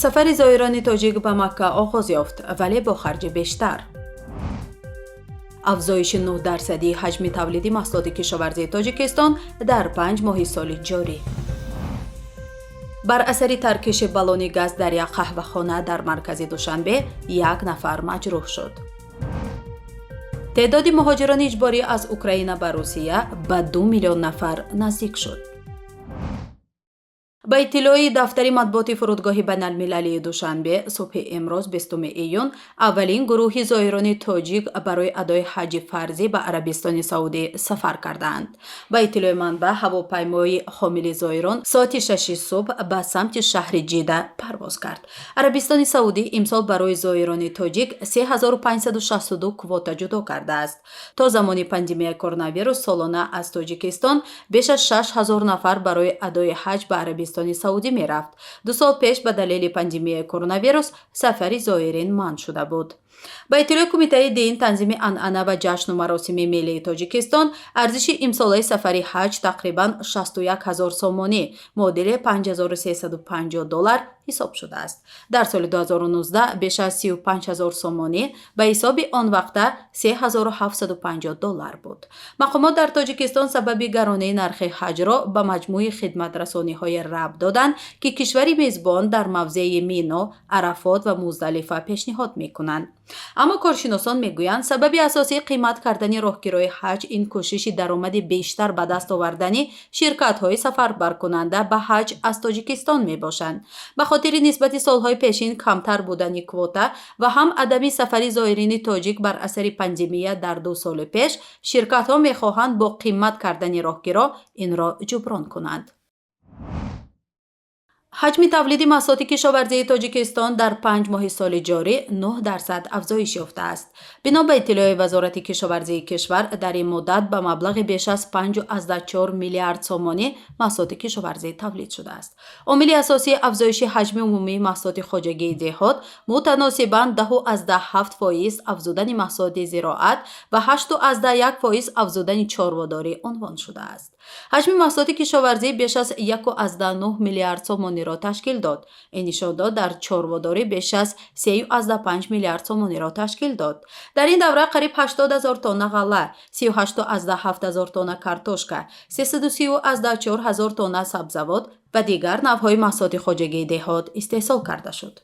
Сафари зоирони тоҷик ба Макка оғоз ёфт, вале бо харҷи бештар. Афзоиши 9 дарсадии ҳаҷми тавлиди маҳсулоти кишоварзии Тоҷикистон дар 5 моҳи соли ҷорӣ. Бар асари таркиши баллони газ дар як қаҳвахона дар маркази Душанбе як нафар маҷрӯҳ шуд. Теъдоди муҳоҷирони иҷборӣ аз Украина ба Русия ба 2 миллион нафар наздик шуд. Ба иттилои дафтари матбуоти фурудгоҳи байналмилалии Душанбе, субҳи имрӯз, 20 июн, аввалин гурӯҳи зоирони тоҷик барои адои ҳаҷи фарзӣ ба Арабистони Саудӣ сафар кардаанд. Ба иттилои манбаъ, ҳавопаймои ҳомили зоирон соати 6-и субҳ ба самти шаҳри Ҷида парвоз кард. Арабистони Саудӣ имсол барои зоирони тоҷик 3562 квота ҷудо кардааст. То замони пандемияи коронавирус солона аз Тоҷикистон беш аз 6000 нафар барои адои ҳаҷ ба Арабистони Саудӣ мерафт. 2 сол пеш ба далели пандемияи коронавирус сафари зоирин манъ шуда буд. Ба иттилои Кумитаи дин, танзими анъана ва ҷашну маросими миллии Тоҷикистон, арзиши имсолаи сафари ҳаҷ тақрибан 61 ҳазор сомонӣ, муодили 5350 доллар ҳисоб шудааст. Дар соли 2019 беш аз 35 ҳазор сомонӣ, ба ҳисоби он вақта 3750 доллар буд. Мақомот дар Тоҷикистон сабаби гаронии нархи ҳаҷро ба маҷмӯи хидматрасониҳое рабт доданд, ки кишвари мезбон дар мавзеи Мино, Арафот ва Муздалифа пешниҳод мекунанд. Аммо коршиносон мегӯянд, сабаби асосии қимат кардани роҳкирои ҳаҷ ин кӯшиши даромади бештар ба даст овардани ширкатҳои сафарбаркунанда ба ҳаҷ аз Тоҷикистон мебошанд. Ба хотири нисбати солҳои пешин камтар будани квота ва ҳам адами сафари зоирини тоҷик бар асари пандемия дар 2 соли пеш, ширкатҳо мехоҳанд бо қимат кардани роҳкиро инро ҷуброн кунанд. Ҳаҷми тавлиди маҳсулоти кишоварзии Тоҷикистон дар 5 моҳи соли ҷорӣ 9% афзоиш ёфтааст. Бино ба иттилои Вазорати кишоварзии кишвар, дар ин муддат ба маблағи беш аз 5,4 миллиард сомонӣ маҳсулоти кишоварзӣ тавлид шудааст. Омили асосии афзоиши ҳаҷми умумии маҳсулоти хоҷагии деҳот мутаносибан 10,7% афзудани маҳсулоти зироат ва 8,1% афзудани чорводорӣ унвон шудааст. Ҳаҷми маҳсулоти кишоварзӣ беш аз 1,9 миллиард сомониро ташкил дод. Ин нишондод дар чорводорӣ беш аз 3,5 миллиард сомониро ташкил дод. Дар ин давра қариб 80 ҳазор тонна ғалла, 38,7 ҳазор тонна картошка, 330,4 ҳазор тонна сабзавот ва дигар навъҳои маҳсулоти хоҷагии деҳот истеҳсол карда шуд.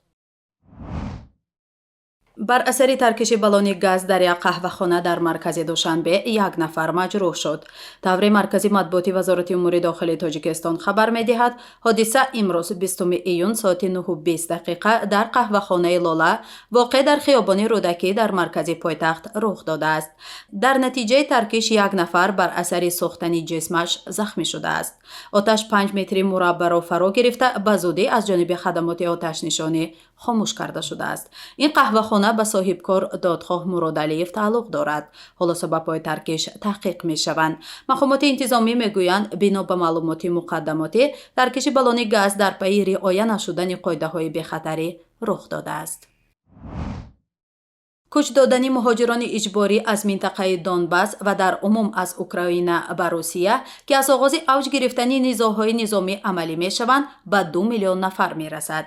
Бар асари таркиши баллони газ дар як қаҳвахона дар маркази Душанбе як нафар маҷрӯҳ шуд. Тавре маркази матбуоти Вазорати умури дохилии Тоҷикистон хабар медиҳад, ҳодиса имрӯз, 20 июн, соати 9:20 дақиқа дар қаҳвахонаи Лола, воқеъ дар хиёбони Рӯдакӣ дар маркази пойтахт, рух додааст. Дар натиҷаи таркиш як нафар бар асари сӯхтани ҷисмаш захмӣ шудааст. Оташ 5 метри мураббаъро фаро гирифта, ба зудӣ аз ҷониби хадамоти оташнишонӣ хомӯш карда шудааст. Ин қаҳвахона ба соҳибкор Додхоҳ Муродалиев тааллуқ дорад. Ҳоло сабабҳои таркиш таҳқиқ мешаванд. Мақомоти интизомӣ мегӯянд, бино ба маълумоти муқаддамотӣ, таркиши баллони газ дар пайи риоя нашудани қоидаҳои бехатарӣ рух додааст. Кӯч додани муҳоҷирони иҷборӣ аз минтақаи Донбасс ва дар умум аз Украина ба Русия, ки аз оғози авҷ гирифтани низоъҳои низомӣ амалӣ мешаванд, ба 2 миллион нафар мерасад.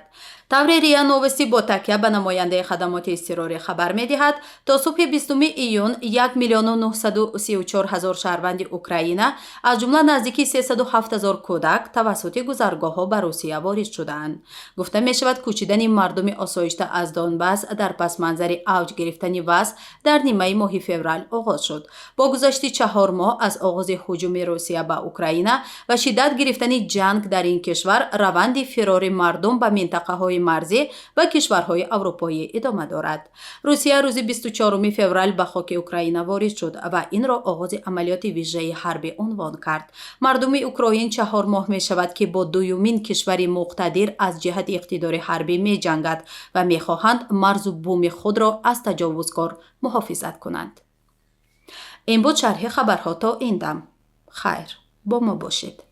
Тавре РИА Новости бо такя ба намояндаи хадамоти изтирорӣ хабар медиҳад, то субҳи 20 июн 1 миллиону 934 ҳазор шаҳрванди Украина, аз ҷумла наздики 307 ҳазор кӯдак, тавассути гузаргоҳҳо ба Русия ворид шудаанд. Гуфта мешавад, кӯчидани мардуми осоишта аз Донбасс дар пасманзари авҷ гирифтани вазъ дар нимаи моҳи феврал оғоз шуд. Бо гузашти 4 моҳ аз оғози ҳуҷуми Русия ба Украина ва шиддат гирифтани ҷанг дар ин кишвар, раванди фирори мардум ба минтақаҳои марзӣ ва кишварҳои аврупоӣ идома дорад. Русия рӯзи 24 феврал ба хоки Украина ворид шуд ва инро оғози амалиёти вижаи ҳарбӣ унвон кард. Мардуми Украин 4 моҳ мешавад, ки бо дуюмин кишвари муқтадир аз ҷиҳати иқтидори ҳарбӣ меҷангад ва мехоҳанд марзу буми худро аз таҷовузкор муҳофизат кунанд. Ин буд шарҳи хабарҳо то ин дам. Хайр, бо мо бошед.